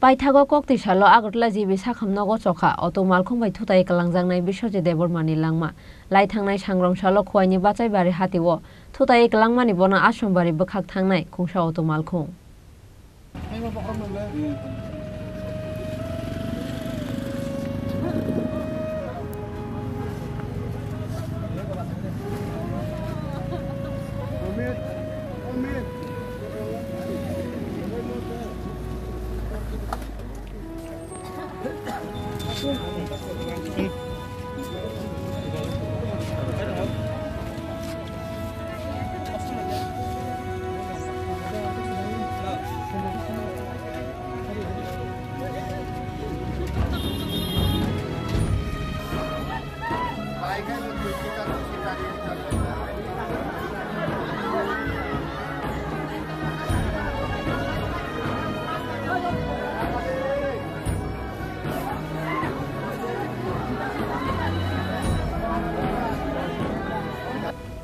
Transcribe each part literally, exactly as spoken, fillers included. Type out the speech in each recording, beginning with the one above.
Paithago koktwi salo Agartala G B sakham nogo chokha auto malkhung bai thutai kwlangjaknai Biswajit Debbarmani langma. Lai thangnai sangrong salo Khwaini Bachaibari hatio thutai kwlangmani bono Asrambari bwkhak thangnai khungsa auto malkhung.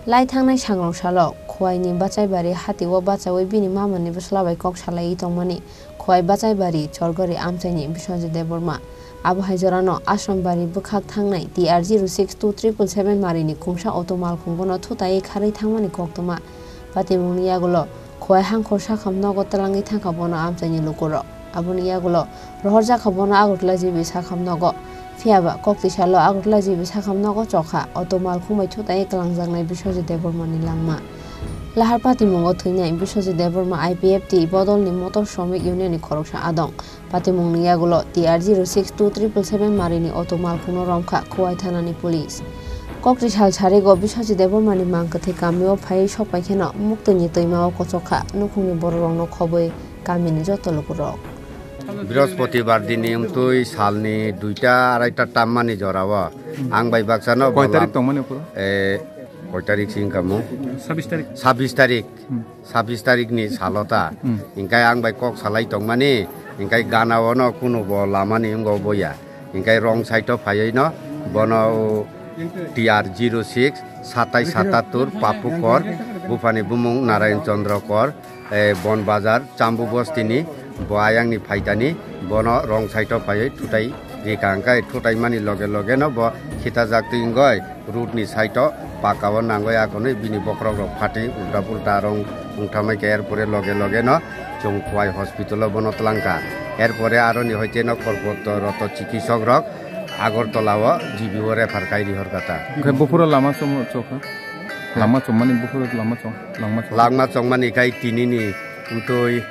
Lai thangnai sangrong salo Khwaini Bachaibari hatio bachaui bini mamani bwsla bai kok salaiwi tongmani Khwai Bachaibari Chorgori amchaini Biswajit Debbarma. Abo hai jorano Asrambari bwkhak thangnai T R zero six two triple seven marini khungsa auto malkhung bono thutai kharwi thangmani koktwma. Patimungni yagulo Khwai hangkhor sakham nogo twlangwi thangkha bono amchaini lukurok. Aboni yagulo rohorjakha bono Agartala G B sakham nogo. Phiyaba koktwi salo Agartala G B sakham nogo chokha auto malkhung bai thutai kwlangjaknai Biswajit Debbarmani langma. Lahar patimungo thwinai Biswajit Debbarma I P F T bodolni Motor Shramik Union ni khoroksa adong. Patimungni yagulo T R zero six two triple seven marini auto malkhungno romkha Khwai thanani police. Koktwi sal sarigo Biswajit Debbarmani mang kwthwi kamio phaiwi sokpaikheno muktwini twimao kochokha nukhungni bororokno khobwi kamini joto lukurok. Brihospatibar dini wngtwi salni duita araita tammani jorao ang bai baksano Koi tarik bolam, tongmani uphuru? Eh, koi tarik si wngkha mo? Sabbish tarik. Sabbish tarik. Hmm. Sabbish tarikni salo ta. Hmm. Hingkai ang bai kok salai tongmani, hingkai gana ono kunubo lamani wngbo boya. Hingkai wrong side o phaiwi no bono T R zero six satais satattur Papu Kor, buphani bumung Narayan Chandra Kor, eh, Bon Bazar, Chambu Bostini, bo ayangni phaitani, bono wrong side o phaiwi thutai rikha, hingkai thutai mani loge loge no bo khitajak twi wngoi. Road ni side o paka o nangoi akonwi bini bokhorok rok phatwi ulta pulta arong wngthamai kha, er pore loge loge no chwng Khwai hospital o bono twlangkha, er pore aroni hoite no korkotto roto chikisok rok Agartala o G B o refer kai rihor kha ta. Hwnkhe buphuru lama chom-, chokha? Lama chommani buphuru lama chom-, langma chom-, langma chongmani khai tinini wngtwi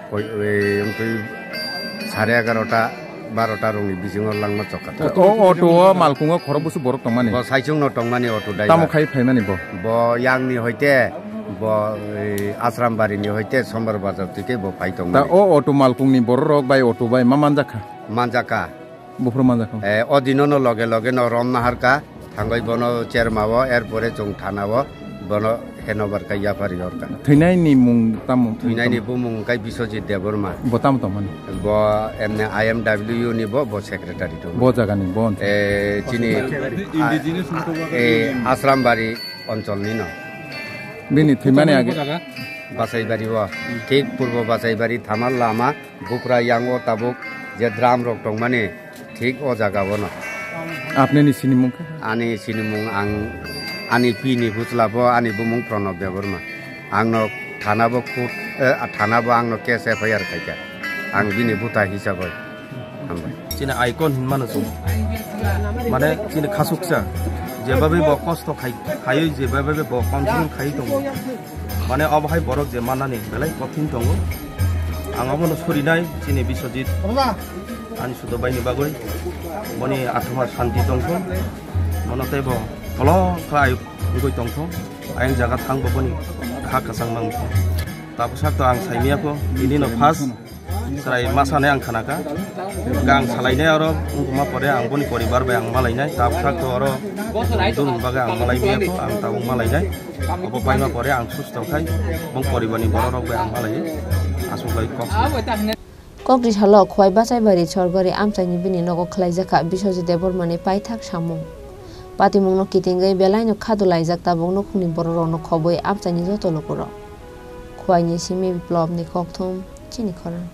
Koi, eh, wngtwi sare egarota, barota rokni bisingo langma chokha. O, o auto o malkhungo khorok busu borok tongmani? Bo saichung no tongmani auto driver. Tamo khai phaimani bo? Bo yangni hoite, bo, eh, Asrambari ni hoite Sombar Bazar twi khe bo phai tongmani. Ta o auto malkhungni borok rok bai auto bai ma manjakha? Manjakha. Buphuru manjakha. Eh, o dinono loge loge no rom naharkha, thangwi bono cherma o, er pore chwng thana o, bono handover kha, yapari horkha. Thwinaini mung tamo? Thwinaini bumung kha Biswajit Debbarma. Bo tamo tongmani? Bo emne I M W ni bo, bo secretary tong. Bo jagani, bo onchol? Eh, chini, indigenous a, eh, Asrambari oncholni no. Bini thwimani age? Basaibari o. Thik purbo Basaibari thamal lama. Bupra yang o tabuk je drum rok tongmani, thik o jaga o no. Apni ni sinimung khe? Ani sinimung ang, ani pi ni bwchla bo, ani bumung Pranab Debbarma. Ang no thana bo kut, eh, thana bo ang no case F I R khai kha. Ang bini bwta hisab bai. Hambai. Chini icon hin mano chwng. Mane chini khasuksa. Jebabe bo kosto khai, khaiwi jebabe bo control khai tongo. Mane obo hai borok je mannani belai kothin tongo. Ang obono surinai chini Biswajit ani sudo baini bagwi. Boni athama shanti tongthung. Bono tei bo kolok khe ayuk wngwi tongthung. Ayang jaga thang bo boni kha kwchang mang thung. Tabuk sak to ang saimia kho, tini no first. Chwrai masa hinwi ang khanakha. Hwnkhe ang salainai oro wngkukma pore ang boni poribar bai ang malainai. Tabuk sakto oro dul bagwi ang malai miyakho, ang tabuk malainai. Obo paima pore ang susto khai bong poribarni bororok bai ang malaiwi aswk bai kok. Kokri salo Khwai Bachaibari Chorgori amchaini bini nogo khwlaijakha Biswajit Debbarmani paithak samung. Patimungno kitingwi belaino khadu laijak tabuk nukhungni bororokno khobwi amchaini joto lukurok. Khwaini simi Biplobni kokthum chini khorang.